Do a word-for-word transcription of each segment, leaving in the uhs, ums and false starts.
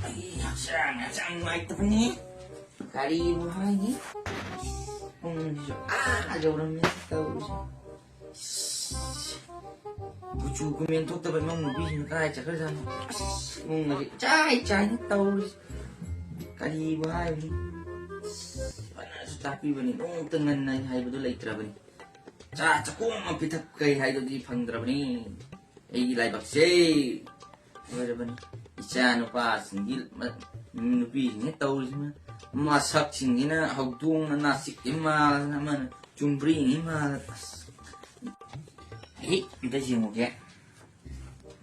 ꯑꯩ ꯍꯛꯆꯥꯡ ꯍꯛꯆꯥꯡ ꯅꯨꯡꯉꯥꯏꯇꯕꯅꯤ꯫ ꯀꯔꯤꯕꯨ ꯍꯥꯏꯅꯤ? ꯄꯨꯡꯁꯤꯁꯨ ꯑꯥ ꯌꯧꯔꯝꯃꯦ ꯇꯧꯔꯤꯁꯦ꯫ ꯀꯨꯆꯨ ꯀꯨꯃꯦꯟ ꯊꯣꯛꯇꯕ ꯏꯃꯨꯡ ꯅꯨꯄꯤꯁꯤꯡ ꯀꯗꯥꯏ ꯆꯠꯈ꯭ꯔꯖꯥꯠꯅꯣ? ꯑꯁ, ꯏꯃꯨꯡ ꯑꯁꯤ ꯏꯆꯥꯏ ꯆꯥꯏꯅ ꯇꯧꯔꯤꯁꯦ꯫ ꯀꯔꯤꯕꯨ ꯍꯥꯏꯔꯨꯅꯤ? ꯑꯁ, ꯐꯅꯁꯨ ꯇꯥꯛꯄꯤꯕꯅꯤ, ꯅꯣꯡꯃꯇ ꯉꯟꯅ ꯍꯥꯏꯕꯗꯨ ꯂꯩꯇ꯭ꯔꯕꯅꯤ꯫ ꯆꯥ ꯆꯈꯣꯝ ꯑꯃ ꯄꯤꯊꯛ ꯀꯩ ꯍꯥꯏꯗꯨꯗꯤ ꯐꯪꯗ꯭ꯔꯕꯅꯤ꯫ ꯑꯩꯒꯤ ꯂꯥꯏꯕꯛꯁꯦ ꯂꯣꯏꯔꯕꯅꯤ꯫ ꯏꯆꯥ ꯅꯨꯄꯥꯁꯤꯡꯒꯤ ꯃ-, ꯅꯨꯄꯤꯁꯤꯡꯅ ꯇꯧꯔꯤꯁꯤꯅ, ꯃꯁꯛꯁꯤꯡꯁꯤꯅ ꯍꯧꯗꯣꯡꯅ ꯅꯥꯁꯤꯛ ꯏꯃꯥꯅ ꯑꯃꯅ ꯆꯨꯝꯕ꯭ꯔꯤ ꯏꯃꯥꯅ꯫ ꯑꯁ, ꯑꯩ ꯑꯝꯇ ꯌꯦꯡꯉꯨꯒꯦ꯫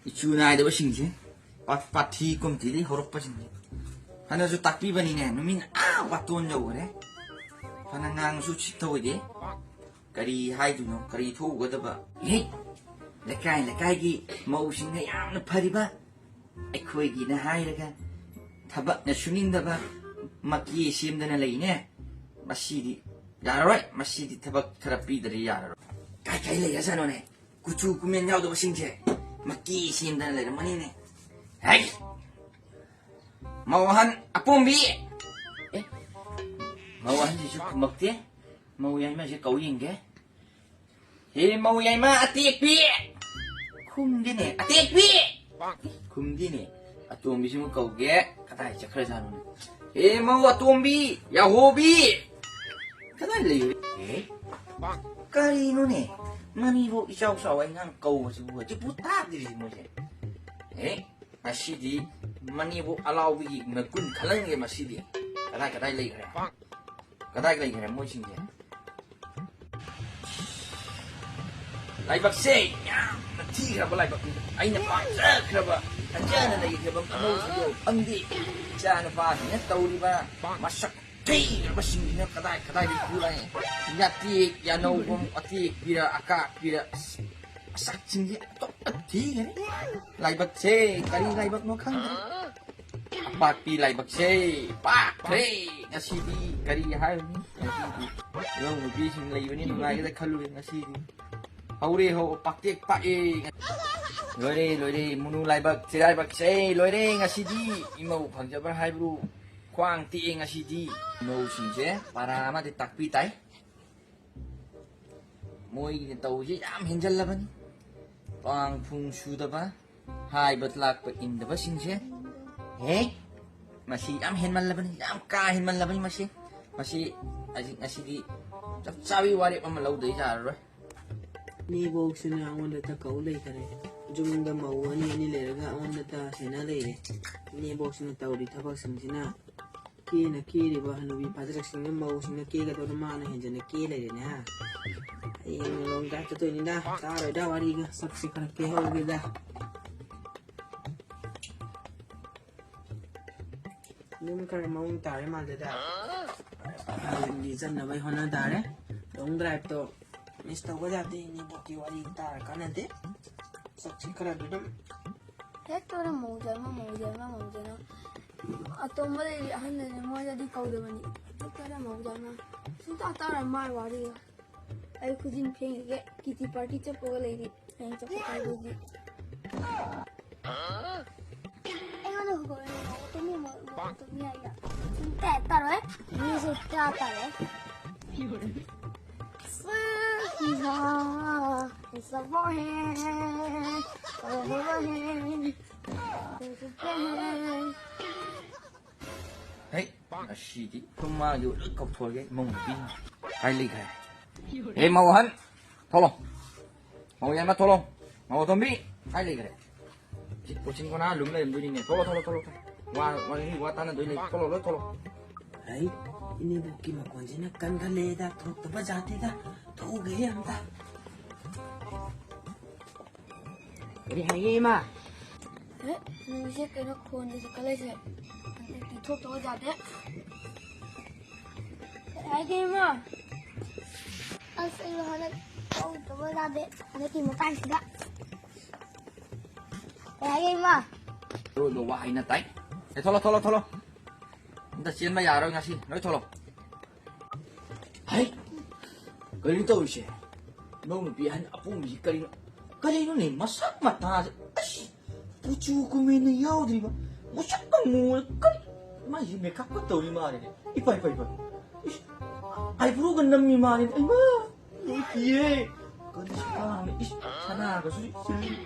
ꯏꯆꯨ ꯅꯥꯏꯗꯕꯁꯤꯡꯁꯦ, ꯄꯥ-, ꯄꯥꯊꯤ ꯀꯨꯝꯊꯤꯗꯒꯤ ꯍꯧꯔꯛꯄꯁꯤꯡꯁꯦ꯫ ꯐꯅꯁꯨ ꯇꯥꯛꯄꯤꯕꯅꯤꯅꯦ, ꯅꯨꯃꯤꯠ ꯑꯥ ꯋꯥꯇꯣꯟ ꯌꯧꯈꯔꯦ꯫ ꯐꯅ ꯉꯥꯡꯉꯁꯨ ꯁꯤꯠꯊꯧꯑꯣꯏꯗꯦ꯫ ꯀꯔꯤ ꯍꯥꯏꯗꯣꯏꯅꯣ? ꯀꯔꯤ ꯊꯣꯛꯎꯒꯗꯕ? ꯍꯦ! ꯂꯩꯀꯥꯏ ꯂꯩꯀꯥꯏꯒꯤ ꯃꯧꯁꯤꯡꯅ ꯌꯥꯝꯅ ꯐꯔꯤꯕ, ꯑꯩꯈꯣꯏꯒꯤꯅ ꯍꯥꯏꯔꯒ ꯊꯕꯛꯅ ꯁꯨꯅꯤꯡꯗꯕ ꯃꯀꯦ ꯁꯦꯝꯗꯅ ꯂꯩꯅꯦ꯫ ꯃꯁꯤꯗꯤ ꯌꯥꯔꯔꯣꯏ꯫ ꯃꯁꯤꯗꯤ ꯊꯕꯛ ꯈꯔ ꯄꯤꯗ꯭ꯔꯗꯤ ꯌꯥꯔꯔꯣꯏ꯫ ꯀꯥꯏ ꯀꯥꯏ ꯂꯩꯔꯖꯥꯠꯅꯣꯅꯦ? ꯀꯨꯆꯨ ꯀꯨꯃꯦꯟ ꯌꯥꯎꯗꯕꯁꯤꯡꯁꯦ ꯃꯀꯦ ꯁꯦꯝꯗꯅ ꯂꯩꯔꯝꯃꯅꯤꯅꯦ꯫ ꯍꯩ! ꯃꯧ ꯑꯍꯟ ꯑꯄꯣꯝꯕꯤ! ꯑꯦ? ꯃꯧ ꯑꯍꯟꯁꯤꯁꯨ ꯈꯨꯝꯃꯛꯇꯦ꯫ ꯃꯧ ꯌꯥꯏꯃꯁꯦ ꯀꯧ ꯌꯦꯡꯒꯦ꯫ ꯍꯦ, ꯃꯧ ꯌꯥꯏꯃ ꯑꯇꯦꯛꯄꯤ! ꯈꯨꯝꯗꯦꯅꯦ, ꯑꯇꯦꯛꯄꯤ! ꯈꯨꯝꯗꯦꯅꯦ꯫ ꯑꯇꯣꯝꯕꯤꯁꯤꯃ ꯀꯧꯒꯦ꯫ ꯀꯗꯥꯏ ꯆꯠꯈ꯭ꯔꯖꯥꯠꯅꯣꯅꯦ? ꯍꯦ, ꯃꯧ ꯑꯇꯣꯝꯕꯤ! ꯌꯥꯍꯣꯕꯤ! ꯀꯗꯥꯏ ꯂꯩꯔꯦ? ꯑꯦ? ꯀꯔꯤꯅꯣꯅꯦ? ꯃꯅꯤꯕꯨ ꯏꯆꯥꯎ ꯆꯥꯎ ꯑꯉꯥꯡ ꯀꯧꯕꯁꯤꯕꯨ ꯍꯧꯖꯤꯛꯄꯨ ꯇꯥꯗ꯭ꯔꯤꯁꯤ ꯃꯣꯏꯁꯦ꯫ ꯑꯦ? ꯉꯁꯤꯗꯤ ꯃꯅꯤꯕꯨ ꯑꯂꯥꯎꯕꯤꯒꯤ ꯃꯒꯨꯟ ꯈꯜꯍꯟꯒꯦ ꯃꯁꯤꯗꯤ꯫ ꯀꯗꯥꯏ ꯀꯗꯥꯏ ꯂꯩꯈ꯭ꯔꯦ? ꯀꯗꯥꯏ ꯂꯩꯈ꯭ꯔꯦ ꯃꯣꯏꯁꯤꯡꯁꯦ? ꯂꯥꯏꯕꯛꯁꯦ ꯌꯥꯝꯅ ꯊꯤꯈ꯭ꯔꯕ ꯂꯥꯏꯕꯛꯅꯤ꯫ ꯑꯩꯅ ꯄꯥꯝꯖꯈ꯭ꯔꯕ, ꯈꯟꯖꯅ ꯂꯩꯈ꯭ꯔꯕ ꯃꯃꯧꯁꯤꯡꯗꯣ ꯐꯪꯗꯦ꯫ ꯏꯆꯥ ꯅꯨꯄꯥꯁꯤꯡꯅ ꯇꯧꯔꯤꯕ ꯃꯁꯛ ꯊꯤꯈ꯭ꯔꯕꯁꯤꯡꯁꯤꯅ ꯀꯗꯥꯏ ꯀꯗꯥꯏꯗꯒꯤ ꯄꯨꯔꯛꯑꯦ? ꯌꯥꯇꯦꯛ ꯌꯥꯅꯧꯕꯝ ꯑꯇꯦꯛꯄꯤꯔ ꯑꯀꯥꯛꯄꯤꯔ, ꯑꯁ, ꯃꯁꯛꯁꯤꯡꯁꯦ ꯑꯇꯣꯞꯄ ꯊꯤꯈ꯭ꯔꯦ꯫ ꯂꯥꯏꯕꯛꯁꯦ ꯀꯔꯤ ꯂꯥꯏꯕꯛꯅꯣ ꯈꯪꯗ꯭ꯔꯦ꯫ ꯑꯄꯥꯛꯄꯤ ꯂꯥꯏꯕꯛꯁꯦ ꯄꯥꯛꯈ꯭ꯔꯦ꯫ ꯉꯁꯤꯗꯤ ꯀꯔꯤ ꯍꯥꯏꯔꯨꯅꯤ? ꯉꯁꯤꯗꯤ ꯏꯃꯧ ꯅꯨꯄꯤꯁꯤꯡ ꯂꯩꯕꯅꯤ ꯅꯨꯡꯉꯥꯏꯒꯗ ꯈꯜꯂꯨꯔꯦ꯫ ꯉꯁꯤꯗꯤ ꯍꯧꯔꯦ ꯍꯧ ꯄꯥꯛꯇꯦꯛ ꯄꯥꯛꯑꯦ꯫ ꯂꯣꯏꯔꯦ, ꯂꯣꯏꯔꯦ, ꯃꯨꯅꯨ ꯂꯥꯏꯕꯛ, ꯆꯤꯔꯥꯏꯕꯛꯁꯦ ꯂꯣꯏꯔꯦ ꯉꯁꯤꯗꯤ꯫ ꯏꯃꯧ ꯐꯪꯖꯕ ꯍꯥꯏꯕ꯭ꯔꯨ, ꯈ꯭ꯋꯥꯡ ꯇꯦꯛꯑꯦ ꯉꯁꯤꯗꯤ꯫ ꯏꯃꯧꯁꯤꯡꯁꯦ ꯄꯔꯥ ꯑꯃꯗꯤ ꯇꯥꯛꯄꯤ ꯇꯥꯏ꯫ ꯃꯣꯏꯒꯤꯅ ꯇꯧꯔꯤꯁꯦ ꯌꯥꯝ ꯍꯦꯟꯖꯜꯂꯕꯅꯤ꯫ ꯄꯥꯡ ꯐꯨꯡ ꯁꯨꯗꯕ, ꯍꯥꯏꯕ ꯂꯥꯛꯄ ꯏꯟꯗꯕꯁꯤꯡꯁꯦ꯫ ꯍꯦ, ꯃꯁꯤ ꯌꯥꯝ ꯍꯦꯟꯃꯜꯂꯕꯅꯤ, ꯌꯥꯝ ꯀꯥ ꯍꯦꯟꯃꯜꯂꯕꯅꯤ ꯃꯁꯤ꯫ ꯃꯁꯤ ꯍꯧꯖꯤꯛ ꯉꯁꯤꯗꯤ ꯆꯞ ꯆꯥꯕꯤ ꯋꯥꯔꯦꯞ ꯑꯃ ꯂꯧꯗ ꯌꯥꯔꯔꯣꯏ꯫ ꯅꯦꯕꯣꯛꯁꯤꯅ ꯑꯩꯉꯣꯟꯗ ꯊꯛꯀꯧ ꯂꯩꯈꯔꯦ꯫ ꯌꯨꯝꯗ ꯃꯧ ꯑꯅꯤ ꯑꯅꯤ ꯂꯩꯔꯒ ꯑꯩꯉꯣꯟꯗ ꯇ ꯁꯦꯟꯅ ꯂꯩꯔꯦ꯫ ꯅꯦꯕꯣꯛꯁꯤꯅ ꯇꯧꯔꯤ ꯊꯕꯛꯁꯤꯡꯁꯤꯅ ꯀꯦꯅ ꯀꯦꯔꯤꯕ ꯍꯅꯨꯕꯤ ꯐꯥꯖꯔꯛꯁꯤꯡꯅ ꯃꯧꯁꯤꯡꯅ ꯀꯦꯒꯗꯧꯅ ꯃꯥꯅ ꯍꯦꯟꯖꯟꯅ ꯀꯦ ꯂꯩꯔꯦꯅꯦ ꯍꯥ꯫ ꯍꯌꯦꯡ ꯂꯣꯡ ꯗ꯭ꯔꯥꯏꯚ ꯆꯠꯇꯣꯏꯅꯤꯗ꯫ ꯇꯥꯔꯣꯏꯗ ꯋꯥꯔꯤꯒ꯫ ꯁꯛꯁꯤ ꯈꯔ ꯀꯦꯍꯧꯒꯦꯗ꯫ ꯌꯨꯝ ꯈꯔ ꯃꯑꯣꯡ ꯇꯥꯔꯦ ꯃꯥꯜꯂꯦꯗ꯫ ꯌꯨꯝꯗꯤ ꯆꯠꯅꯕꯩ ꯍꯣꯠꯅ ꯇꯥꯔꯦ꯫ ꯂꯣꯡ ꯗ꯭ꯔꯥꯏꯚꯇꯣ ꯃꯤꯁ ꯇꯧꯕ ꯌꯥꯗꯦ꯫ ꯏꯅꯦꯕꯣꯛꯀꯤ ꯋꯥꯔꯤ ꯇꯥꯔ ꯀꯥꯟꯅꯗꯦ꯫ ꯁꯛꯁꯤ ꯈꯔ ꯑꯗꯨꯝ ꯍꯦꯛꯇ ꯃꯧꯖꯥꯏꯃ, ꯃꯧꯖꯥꯏꯃ, ꯃꯧꯖꯥꯏꯃ꯫ ꯑꯇꯣꯝꯕ ꯂꯩꯔꯤ, ꯑꯍꯟꯗꯅꯦ, ꯃꯣꯏꯗꯗꯤ ꯀꯧꯗꯕꯅꯤ꯫ ꯍꯦꯛꯇ ꯃꯧꯖꯥꯏꯃ꯫ ꯁꯨꯡꯇꯥ ꯇꯥꯔꯣꯏ ꯃꯥꯏ ꯋꯥꯔꯤꯒ꯫ ꯑꯩ ꯈꯨꯖꯤꯟ ꯐꯦꯡꯉꯤꯒꯦ꯫ ꯀꯤꯇꯤ ꯄꯥꯔꯇꯤ ꯆꯠꯄꯒ ꯂꯩꯔꯤ꯫ ꯍꯌꯦꯡ ꯆꯠꯄ ꯀꯥꯏꯗꯒꯤ꯫ ꯑꯩꯉꯣꯟꯗ ꯍꯨꯒꯠꯂꯣ, ꯇꯨꯝꯃꯤ ꯃꯣ-, ꯃꯣ-, ꯇꯨꯝꯃꯤ ꯍꯥꯏꯅ꯫ ꯁꯨꯡꯇꯥ ꯇꯥꯔꯣꯏ꯫ ꯃꯤꯁꯨ ꯇꯥ ꯇꯥꯔꯣꯏ꯫ ꯏꯁ, ꯏꯁ, ꯏꯁ, ꯕꯣꯍꯦ꯫ ꯕꯣꯍꯦ꯫ ꯍꯩ, ꯉꯁꯤꯗꯤ ꯁꯨꯝ ꯃꯥꯒꯤ ꯂꯣꯏ ꯀꯥꯎꯊꯣꯛꯑꯒꯦ ꯏꯃꯧ ꯅꯨꯄꯤ꯫ ꯀꯥꯏ ꯂꯩꯈ꯭ꯔꯦ? ꯍꯦ, ꯃꯧ ꯑꯍꯟ, ꯊꯣꯛꯂꯣ꯫ ꯃꯧ ꯌꯥꯏꯃ, ꯊꯣꯛꯂꯣ꯫ ꯃꯧ ꯑꯇꯣꯝꯕꯤ, ꯀꯥꯏ ꯂꯩꯈ꯭ꯔꯦ? ꯁꯤ ꯀꯣꯆꯤꯟ ꯀꯣꯅꯥ ꯂꯨꯝ ꯂꯩꯔꯝꯗꯣꯏꯅꯤꯅꯦ꯫ ꯊꯣꯛꯂꯣ, ꯊꯣꯛꯂꯣ, ꯊꯣꯛꯂꯣ, ꯊꯣꯛꯂꯣ꯫ ꯋꯥ, ꯋꯥ, ꯋꯥ ꯇꯥꯅꯗꯣꯏ ꯂꯩ꯫ ꯊꯣꯛꯂꯣ, ꯂꯣꯏ ꯊꯣꯛꯂꯣ꯫ ꯑꯩ ꯏꯅꯦꯕꯣꯛꯀꯤ ꯃꯈꯣꯟꯁꯤꯅ ꯀꯟꯈꯠꯂꯛꯑꯦꯗ, ꯊꯣꯛꯇꯕ ꯖꯥꯠꯇꯤꯗ꯫ ꯊꯣꯛꯎꯒꯦ ꯑꯝꯇ꯫ ꯀꯔꯤ ꯍꯥꯏꯒꯦ, ꯏꯃꯥ? ꯑꯦ, ꯅꯨꯃꯤꯠꯁꯦ ꯀꯩꯅꯣ ꯈꯣꯟꯗꯁꯨ ꯀꯜꯂꯛꯏꯁꯦ? ꯍꯟꯗꯛꯇꯤ ꯊꯣꯛꯇꯕ ꯌꯥꯗꯦ꯫ ꯀꯔꯤ ꯍꯥꯏꯒꯦ, ꯏꯃꯥ? ꯑꯁ, ꯑꯩ ꯍꯟꯗꯛ ꯊꯣꯛꯇꯕ ꯌꯥꯗꯦ, ꯍꯟꯗꯛꯀꯤ ꯃꯇꯥꯡꯁꯤꯗ꯫ ꯀꯔꯤ ꯍꯥꯏꯒꯦ, ꯏꯃꯥ? ꯑꯔꯣꯏꯕ ꯋꯥꯍꯩ ꯅꯠꯇꯥꯏ꯫ ꯑꯦ, ꯊꯣꯛꯂꯣ, ꯊꯣꯛꯂꯣ, ꯊꯣꯛꯂꯣ꯫ ꯑꯝꯇ ꯆꯦꯟꯕ ꯌꯥꯔꯣꯏ ꯉꯁꯤ꯫ ꯂꯣꯏ ꯊꯣꯛꯂꯣ꯫ ꯍꯩ! ꯀꯔꯤꯅꯣ ꯇꯧꯔꯤꯁꯦ? ꯏꯃꯧ ꯅꯨꯄꯤ ꯑꯍꯟ ꯑꯄꯣꯝꯕꯤꯁꯤ ꯀꯔꯤꯅꯣ? ꯀꯔꯤꯅꯣꯅꯦ, ꯃꯁꯛ ꯃꯇꯥꯁꯦ, ꯑꯁ, ꯀꯨꯆꯨ ꯀꯨꯃꯦꯟꯅ ꯌꯥꯎꯗ꯭ꯔꯤꯕ, ꯃꯨꯁꯛꯀ ꯃꯨꯔ, ꯀꯔꯤ, ꯃꯥꯏꯁꯤ ꯃꯦꯀꯞꯀ ꯇꯧꯔꯤ ꯃꯥꯜꯂꯦꯅꯦ꯫ ꯏꯄꯥ, ꯏꯄꯥ, ꯏꯄꯥ꯫ ꯏꯁ, ꯑꯥꯏꯕ꯭ꯔꯣꯒ ꯅꯝꯃꯤ ꯃꯥꯜꯂꯦꯅꯦ꯫ ꯑꯩꯃꯥ, ꯂꯣꯏ ꯀꯤꯌꯦ꯫ ꯀꯔꯤ ꯁꯛꯇꯥꯅꯣ? ꯏꯁ, ꯁꯅꯥꯒꯁꯨ ꯁꯤꯜꯂꯤ꯫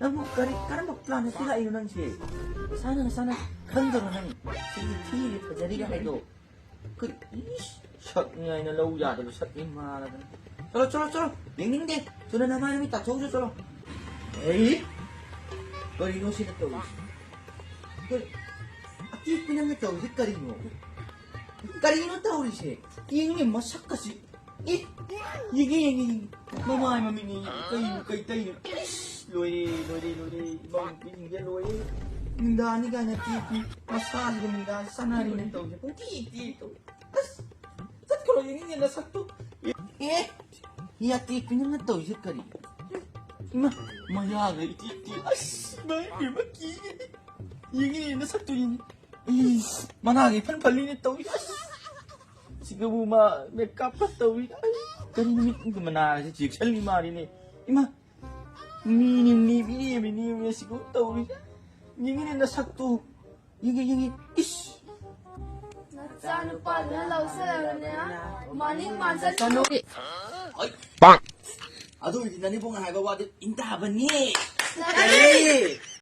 ꯅꯪꯕꯨ ꯀꯔꯤ, ꯀꯔꯝꯕ ꯄ꯭ꯂꯥꯅꯦꯠꯇ ꯂꯥꯛꯏꯅꯣ ꯅꯪꯁꯦ? ꯅꯁꯥꯅ, ꯅꯁꯥꯅ ꯈꯪꯗꯔꯣ ꯅꯪ? ꯁꯤꯒꯤ ꯊꯤꯔꯤ ꯐꯖꯔꯤꯒ ꯍꯥꯏꯗꯣ꯫ ꯀꯔꯤ? ꯏꯁ, ꯁꯛꯅꯤ ꯍꯥꯏꯅ ꯂꯧ ꯌꯥꯗꯕ ꯁꯛꯅꯤ ꯃꯥꯜꯂꯗꯅ꯫ ꯆꯠꯂꯣ, ꯆꯠꯂꯣ, ꯆꯠꯂꯣ꯫ ꯌꯦꯡꯅꯤꯡꯗꯦ꯫ ꯊꯨꯅ ꯅꯃꯥꯏ ꯅꯃꯤꯠ ꯇꯥꯊꯣꯛꯎꯆꯣ, ꯆꯠꯂꯣ꯫ ꯑꯩ? ꯀꯔꯤꯅꯣ ꯁꯤꯅ ꯇꯧꯔꯤꯁꯦ? ꯀꯔꯤ? ꯑꯇꯦꯛꯄꯤ ꯅꯪꯅ ꯇꯧꯔꯤꯁꯦ ꯀꯔꯤꯅꯣ? ꯀꯔꯤꯅꯣ ꯇꯧꯔꯤꯁꯦ? ꯌꯦꯡꯉꯨꯅꯦ ꯃꯁꯛꯀꯁꯤ꯫ ꯏ! ꯌꯦꯡꯉꯦ, ꯌꯦꯡꯉꯦ, ꯌꯦꯡꯉꯦ꯫ ꯃꯃꯥꯏ ꯃꯃꯤꯠꯅꯦ꯫ ꯀꯩꯅꯣ, ꯀꯩ ꯇꯩꯅꯣ? ꯏꯁ! ꯂꯣꯏꯔꯦ, ꯂꯣꯏꯔꯦ, ꯂꯣꯏꯔꯦ꯫ ꯏꯃꯧ ꯅꯨꯄꯤꯁꯤꯡꯁꯦ ꯂꯣꯏꯔꯦ꯫ ꯅꯨꯡꯗꯥꯡꯅꯤ ꯀꯥꯏꯅ ꯇꯦꯛꯄꯤ꯫ ꯃꯁꯥꯁꯤꯒ ꯅꯨꯡꯗꯥꯡ ꯆꯥꯟꯅꯔꯤꯅꯦ ꯇꯧꯔꯤꯁꯦ꯫ ꯄꯨꯡꯇꯦꯛ ꯇꯦꯛ ꯇꯧꯔꯤ꯫ ꯑꯁ! ꯆꯠꯈ꯭ꯔꯣ, ꯌꯦꯡꯅꯤꯡꯗꯦ ꯅꯁꯛꯇꯨ꯫ ꯑꯦ! ꯌꯥꯇꯦꯛꯄꯤ ꯅꯪꯅ ꯇꯧꯔꯤꯁꯦ ꯀꯔꯤ? ꯏꯃꯥ! ꯃꯌꯥꯒ ꯏꯇꯦꯛ ꯇꯦꯛ꯫ ꯑꯁ! ꯏꯃꯥ ꯏꯕꯦꯝꯃ ꯀꯤꯌꯦ꯫ ꯌꯦꯡꯉꯦ ꯅꯁꯛꯇꯨ ꯌꯦꯡꯉꯦ꯫ ꯏꯁ! ꯃꯅꯥꯒ ꯏꯐꯟ ꯐꯜꯂꯤꯅꯦ ꯇꯧꯔꯤ꯫ ꯑꯁ! ꯁꯤꯒꯕꯨ ꯃꯥ ꯃꯦꯀꯞꯀ ꯇꯧꯔꯤ꯫ ꯑꯩ ꯀꯔꯤ ꯅꯨꯃꯤꯠ ꯃꯅꯥꯁꯤ ꯆꯦꯛꯁꯜꯂꯤ ꯃꯥꯜꯂꯤꯅꯦ꯫ ꯏꯃꯥ! ꯃꯤꯅꯤ ꯅꯦꯝꯃꯤ ꯅꯦꯝꯃꯤ ꯅꯦꯝꯃꯤ ꯁꯤꯒꯨꯝ ꯇꯧꯔꯤ꯫ ꯌꯦꯡꯉꯤꯅꯦ ꯅꯁꯛꯇꯨ꯫ ꯌꯦꯡꯉꯤ, ꯌꯦꯡꯉꯤ꯫ ꯏꯁ! ꯅꯆꯥꯅꯨꯄꯥꯗꯨꯅ ꯂꯧꯁꯜꯂꯕꯅꯤꯅ ꯃꯅꯤꯡ ꯃꯥꯟꯖꯟ ꯆꯅꯨ꯫ ꯍꯣꯏ꯫ ꯑꯗꯨ ꯑꯣꯏꯗꯤ ꯅꯅꯦꯕꯣꯛꯅ ꯍꯥꯏꯕ ꯋꯥꯗꯤ ꯏꯟ ꯇꯥꯕꯅꯤ꯫ ꯀꯔꯤ?